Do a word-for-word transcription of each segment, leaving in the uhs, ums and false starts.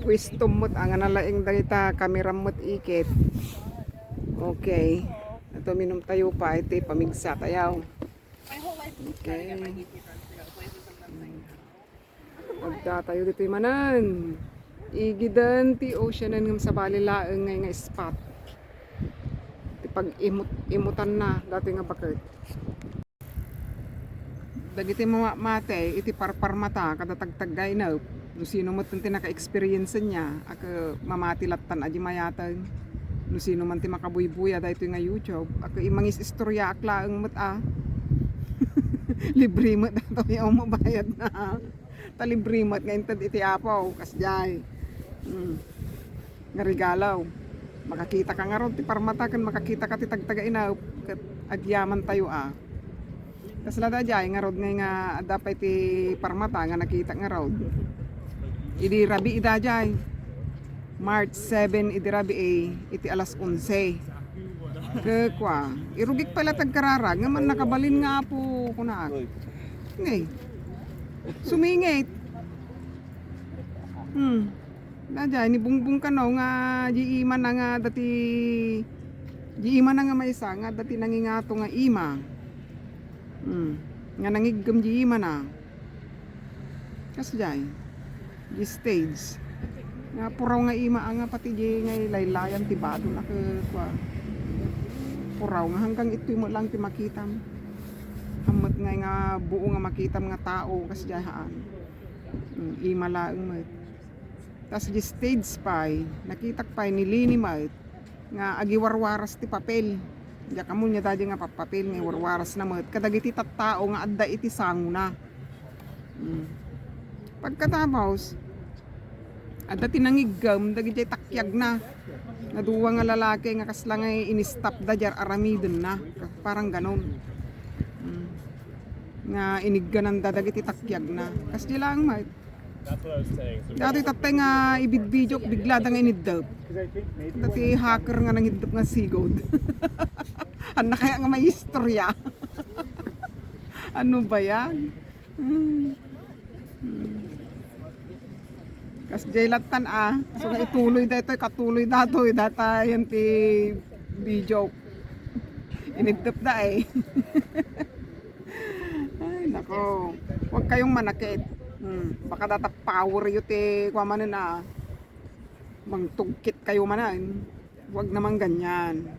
Pwesto met, anga nalaing dagita kameram met iket. Okay. Ato, minum tayo pa iti pamigsa tayo. Okay. Agda tayo ditoy manen. Igidan ti oceanen ngem sabali laeng ngay nga spot. Ti pag-imut-imutanna datoy nga baket. Dagiti mamamati iti parparmata kada tagtaggainep, no sino met ti naka-experience-na, a ke mamati lattan a di mayaten. No sino man ti makabuybuya daytoy nga YouTube, a ke mangis-istoryaak laeng met a. Libre met datoy a mabayadna. Ta libre met nga inted iti Apo, kasdiay. Hmm. Nga regalo. Makakitaka ngarud ti parmata ken makakitaka ti tagtagainep ket agyamantayo a. Kasla daydiay ngarud ngay nga adda pay ti parmata nga nakitak ngarud. Idi rabii daydiay. March seven idi rabii iti alas onse. Ket kua, irugik pay la ti agkararag ngem nakabalin nga Apo kunak. Ngay. Sumingit. Hmm. Daydiay ni Bungbong kano nga di imana nga dati, di imana nga maysa nga dati nangingato nga ima. Hmm. Nga nangiggem di imana. Kasdiay. Di stage. Nga puraw nga ima nga pati di nga laylayan ti bado na ke kua. Puraw nga hanggang itoy met lang ti makitam. Ammet nga nga buo nga makitam nga tao kasdiay haan. Hmm, ima laeng met. Tas di stage pay, nakitak pay ni Lini met nga agiwarwaras ti papel. Diak ammo nia daydiay nga pappapel nga iwarwarasna met kadagiti tattao nga adda iti sangona. Hmm. Pagkatapos, adda ti nangiggem dagidiay takiagna. Nga dua nga lalaki nga kasla nga inistapda diay aramidenna. Parang ganon. Hmm. Nga iniggananda dagiti takiagna. Kasdiay laeng met. Daytoy tattay nga ibidbidiok, bigla da nga iniddep. Dati hacker nga nangiddep nga sigod. Anna kaya nga may istorya? Ano ba yan? Hmm. Hmm. Kasdiay lattan a. So, nga ituloy daytoy, katuloy daytoy, dayta yan ti video. Iniddep da eh. Ay, nako. Huwag kayong manakit. Hmm. Baka data power yu ti kuha manen a. Mangtugkit kayo manen. Huwag naman ganyan.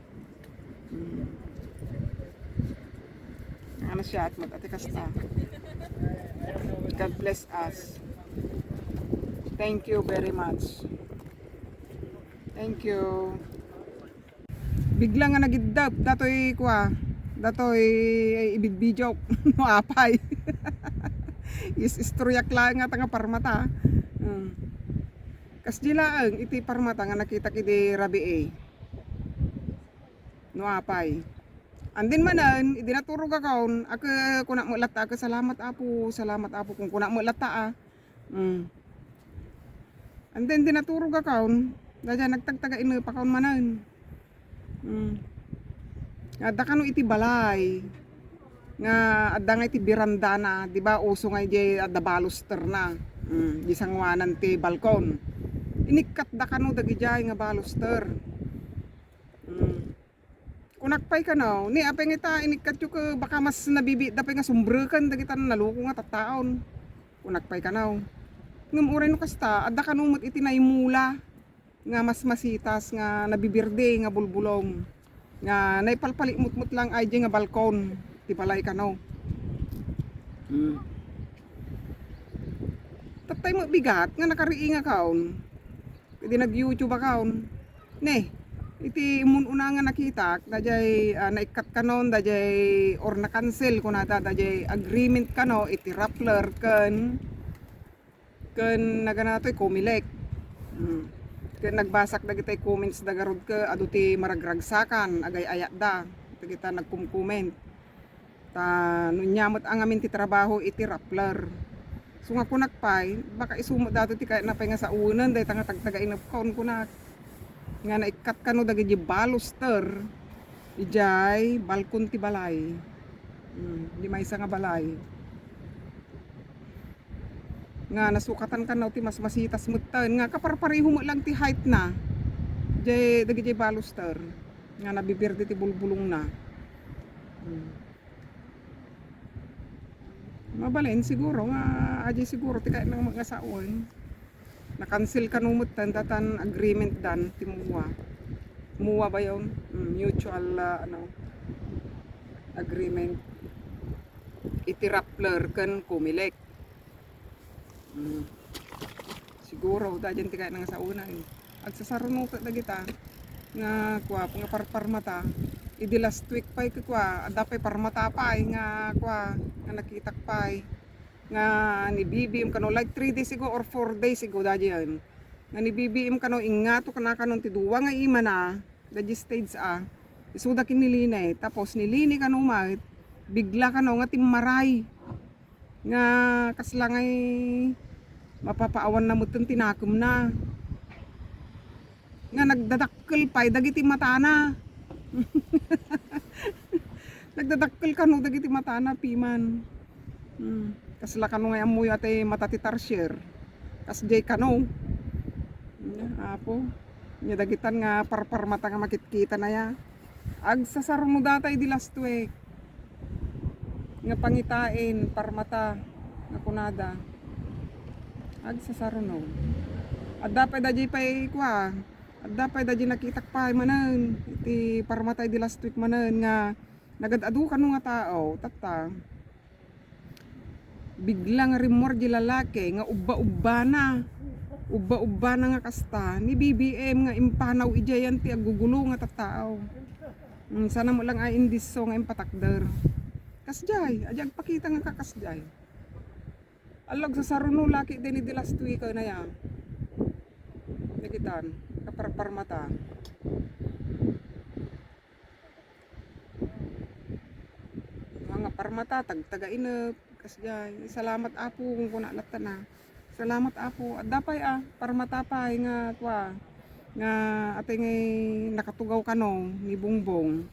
Hmm. Ano siya, at mat-, ati kasta. God bless us. Thank you very much. Thank you. Bigla nga nagiddep, datoy kua, datoy ibidbidiok, no apay. Is-istoryak laeng nga tanga parmata. Hmm. Kasdiay laeng, iti parmata nga nakitak idi rabii. No apay. And then manen, idi naturogakon, a ke, kunak met latta, a ke, "Salamat, Apo, salamat, Apo," kun kunak met latta, a. Mm. And then, idi naturogakon, daydiay nagtagtagainepakon manen. Mm. Adda kano iti balay. Nga adda nga iti berandana, di ba, uso nga idiay adda balusterna. Mm, di sanguanan ti balkon. Inikkatda kano dagidiay nga baluster. Mm. Kunak pay kano, ni apay nga ita inikkatyo ke baka mas nabibiitda pay nga sumbreken dagita naloko nga tattaon. Kunak pay kano. Ngem uray no kasta, adda kano met iti naimula nga mas masitas nga nabibirde nga bulbulong. Nga naipalpalikmut met lang ay di nga balkon ti balay kano. Hmm. Tattay met bigat nga nakariingakon. Idi nag-YouTube account. Ne, iti immun-una nga nakitak, daydiay, ah, naikkat kanon, daydiay, or na-cancel, kunada, daydiay agreement kano, iti Rappler, ken, ken nagana toy, Comelec. Hmm. Ken nagbasak dagitay comments da garud ke, adu ti maragragsakan, agay-ayatda, dagita nagkom-comment. Ta no nia met a ngamin ti trabaho iti Rappler. So nga kunak pay, baka isu met dato ti kayatna pay nga saonen dayta nga tagtagainepkon kunak. Nga naikkat kano dagiti baluster idiay balkon ti balay. Hmm, di maysa nga balay. Nga nasukatan kano ti masmasitas metten nga kaparpareho met lang ti height na. Jay, dagiti baluster nga nabiberde ti bulbulongna. Hmm. Mabalin siguro nga, aji siguro ti kayatna nga sawen. Na-cancel kano metten datan agreement dan ti MOA. MOA ba yun? Mm, mutual, ah, ano, agreement. Iti Rappler ken Comelec. Mm. Siguro, daydiay ti kayatna nga sawen, eh. Agsasaruno ket dagita nga kua, nga parparmata. Idi last week pay ket kua, adda pay parmata pay nga kua, nga nakitak pay. Nga ni B B M kano, like, three days ago or four days ago, daydiay. Nga ni B B M kano, ingato kano, kano ti dua nga imana, daydiay stage A. Isuda ken ni Leni. Tapos ni Leni kano met, bigla kano nga timmaray. Nga kasla ngay mapapaawanna metten ti nakemna. Nga nagdadakkel pay dagiti matana. Nagdadakkel kano dagiti matana, piman. Hmm. Kasla kano nga ammoyo a ti mata ti tarsier. Kasdiay kano. Hmm, Apo. Nya dagitan nga parparmata nga makitkita na ya. Agsasaruno data idi last week. Nga pangitain, parmata, nga kunada. Agsasaruno. Adda pay daydiay pay kua. Adda pay daydiay nakitak pay manen. Iti parmata idi last week manen nga nagad-adu kano nga tao. Tatta. Bigla nga rimmuar di lalaki nga ubba-ubbana. Ubba-ubbana nga kasta. Ni B B M nga impanaw idiayan ti aggugulo nga tattao. Mm, sana mo lang ay indisso nga impatakder. Kasdiay, adi agpakita nga kakasdiay. Allag sa saruno laki din di last week na ya. Nagitan, kaparparmata. Nga parmata, tagtaga inep, kasdiay. Salamat, Apo, kun kuna latta na. Salamat, Apo. Adda pay, ah, parmata pay nga, kua, nga atay ngay nakatugaw kano ni Bongbong.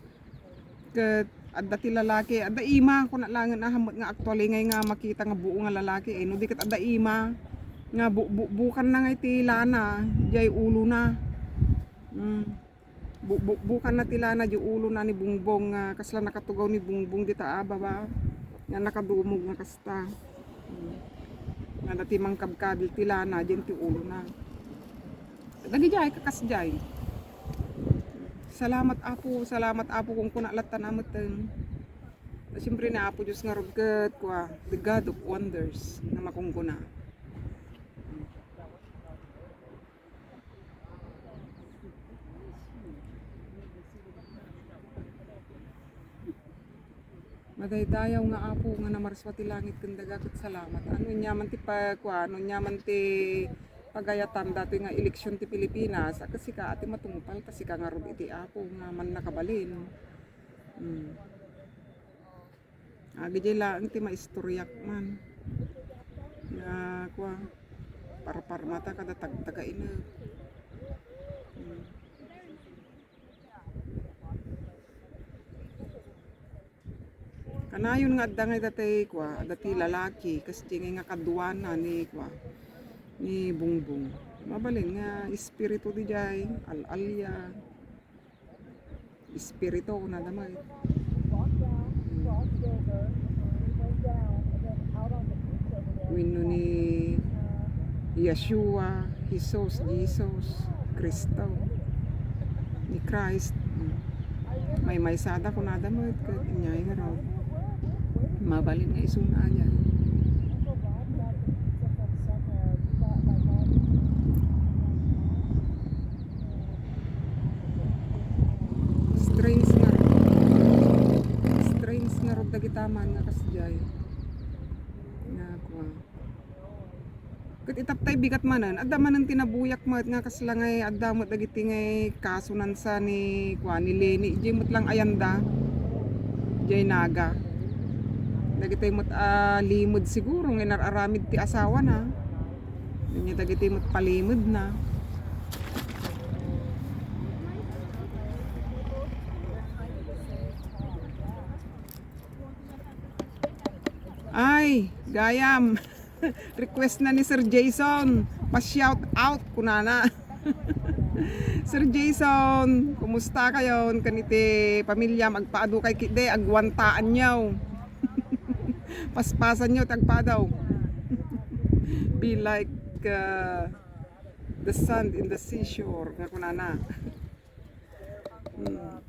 Ket adda ti lalaki, adda ima, kuna langen, ah, hammet nga actually ngay nga makita nga buo nga lalaki, eh, no di ket adda ima, nga bu-, bu-, bukan na ngay ti lana, jay ulo na. Mm. Bu-, bu-, bukan na ti lana di ulo na ni Bongbong, nga kasla nakatugaw ni Bongbong dita a baba, nga nakadumog nga kasta. Hmm. Nga dati mangkabkabil ti lana, diyan ti ulo na. Dagiti ay kakasdiay. Salamat, Apo, salamat, Apo, kun kuna latta na metten. Siyempre ni Apo Dios ngarud ket kua, the God of wonders, nga makunkuna. Madaydayaw nga Apo nga namarsua ti langit ken daga ket salamat. Ano nyaman ti pa-, kua, ano nyaman ti pagayatan datoy nga eleksyon ti Pilipinas, a ket sika a ti matungpal, ta sika ngarud iti Apo nga mannakabalin. Hmm. Agidiay laeng ti maistoryak man. Nga, kua, parparmata kada tagtaga inep. Hmm. Kanayon nga adda ngay datay, kua, adda ti lalaki, kas di ngay nga kaduana ni, kua, ni Bongbong. Mabalin nga espiritu di jay, al-alia. Espiritu, kunada met. Wenno ni Yeshua, Jesus, Jesus, Cristo, ni Christ. Maymaysada, kunada met, ket inyay ngarud. Mabalin nga isuna aya. Strange ngarud. Strange ngarud dagita man nga kasdiay. Nga, kua. Ket itattay bigat manen, adda manen ti nabuyak met nga kasla ngay adda met dagiti ngay kasunansa ni, kua, ni Leni. Diay met lang ayanda. Diay Naga. Dagiti met a limed siguro nga inar-aramid ti asawana. Ania dagiti met palimedna. Ay, gayam. Request na ni Sir Jason, pa-shout out kunana. Sir Jason, kumusta kayon? Ken iti pamilyam, agpaadu kay ketdi, agwantaanyo. Paspasanyo ti agpaadu. Be like, uh, the sand in the seashore, nga kunana. Hmm.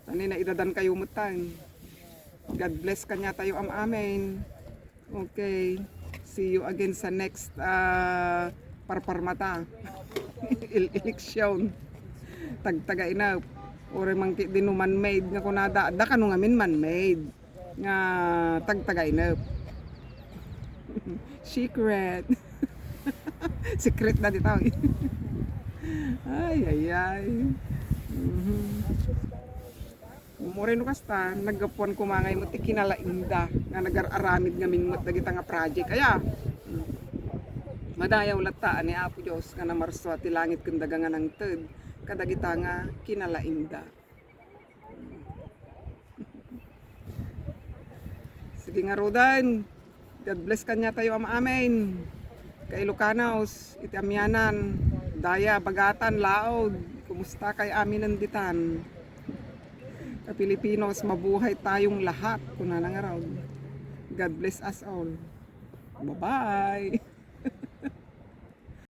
Tani naidadan kayo metten. God bless kaniatayo am-amin. Okay. See you again sa next, ah, parparmata. Il-, eleksyon. Tagtaga enough. Uray man ketdi no man-made nga kunada. Adda kano ngamin man-made nga tagtaga enough. Secret. Secret na ditaw. Ay, ay, ay. Mhm. Uray no kasta, naggapuan koma ngay met ti kinalaingda nga nagar-aramid ngamin met dagita nga project. Aya, madayaw latta a ni Apo Dios nga namarsua ti langit ken daga nga nangted kadagita nga kinalaingda. Sige ngaruden, God bless kaniatayo am-amin. Ka-Ilocanos, iti amianan, daya, bagatan, laod, kumusta kay aminen ditan? Ka-Filipinos, mabuhay tayong lahat, kunana ngarud. God bless us all. Bye-bye.